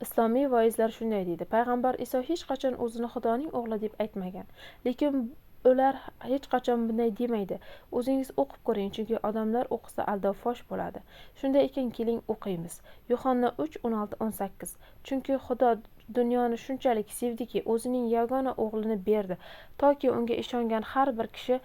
Islomiy voizlar shunday deydi: payg'ambar Iso hech qachon o'zini Xudoning o'g'li deb aytmagan. Lekin ular hech qachon bunday demaydi. O'zingiz o'qib ko'ring, chunki odamlar o'qisa aldov fosh bo'ladi. Shunday ekan, keling o'qiymiz. Yuhanna 3:16-18. Chunki Xudo dunyoni shunchalik sevdiki, o'zining yagona o'g'lini berdi, toki unga ishongan har bir kishi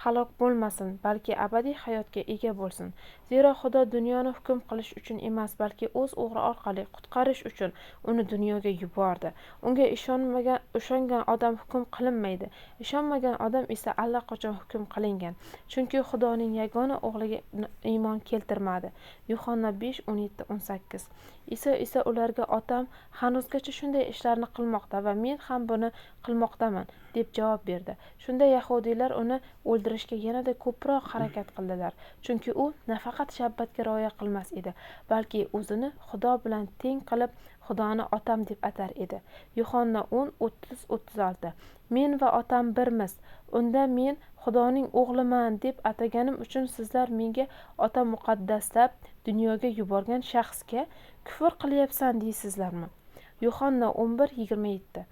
halok bo'lmasin, balki abadiy hayotga ega bo'lsin. Zero Xudo dunyoni hukm qilish uchun emas, balki o'z o'g'li orqali qutqarish uchun uni dunyoga yubordi. Unga ishongan odam hukm qilinmaydi. Ishonmagan odam esa allaqachon hukm qilingan, chunki Xudoning yagona o'g'liga iymon keltirmadi. Yuhanna 5:17-18. Iso esa ularga: Otam hanuzgacha shunday ishlarni qilmoqda va men ham buni qilmoqdaman, deb javob berdi. Shunda yahudiylar uni o'ldirishga yanada ko'proq harakat qildilar, chunki u nafaqat shabbatga rioya qilmas edi, balki o'zini Xudo bilan teng qilib, Xudoni otam deb atar edi. Yuhanna 10:30-36. Men va otam birmiz. Unda men Xudoning o'g'liman deb ataganim uchun sizlar menga Ota muqaddaslab dunyoga yuborgan shaxsga kufr qilyapsan deysizlarmi? Yuhanna 11:27.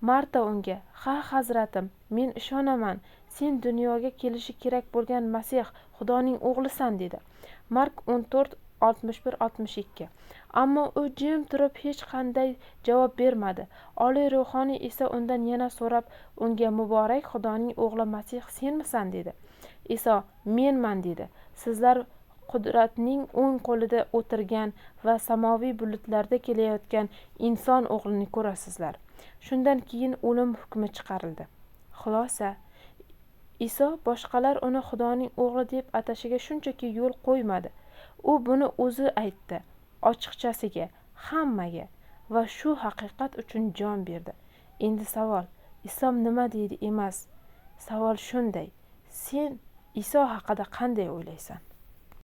Marta unga: Ha, hazratim, men ishonaman, sen dunyoga kelishi kerak bo'lgan Masih, Xudoning o'g'lisan, dedi. Mark 14:61-62. Ammo u jim turib hech qanday javob bermadi. Oliy ruhoniy esa undan yana so'rab, unga: Muborak Xudoning o'g'li Masih senmisan, dedi. Iso: Menman, dedi. Sizlar qudratning o'ng qo'lida o'tirgan va samoviy bulutlarda kelayotgan inson o'g'lini ko'rasizlar. Shundan keyin o'lim hukmi chiqarildi. Xulosa, Iso boshqalar uni Xudoning o'g'li deb atashiga shunchaki yo'l qo'ymadi. U buni o'zi aytdi, ochiqchasiga, hammaga, va shu haqiqat uchun jon berdi. Endi savol, Islom nima deydi emas. Savol shunday: sen Iso haqida qanday o'ylaysan?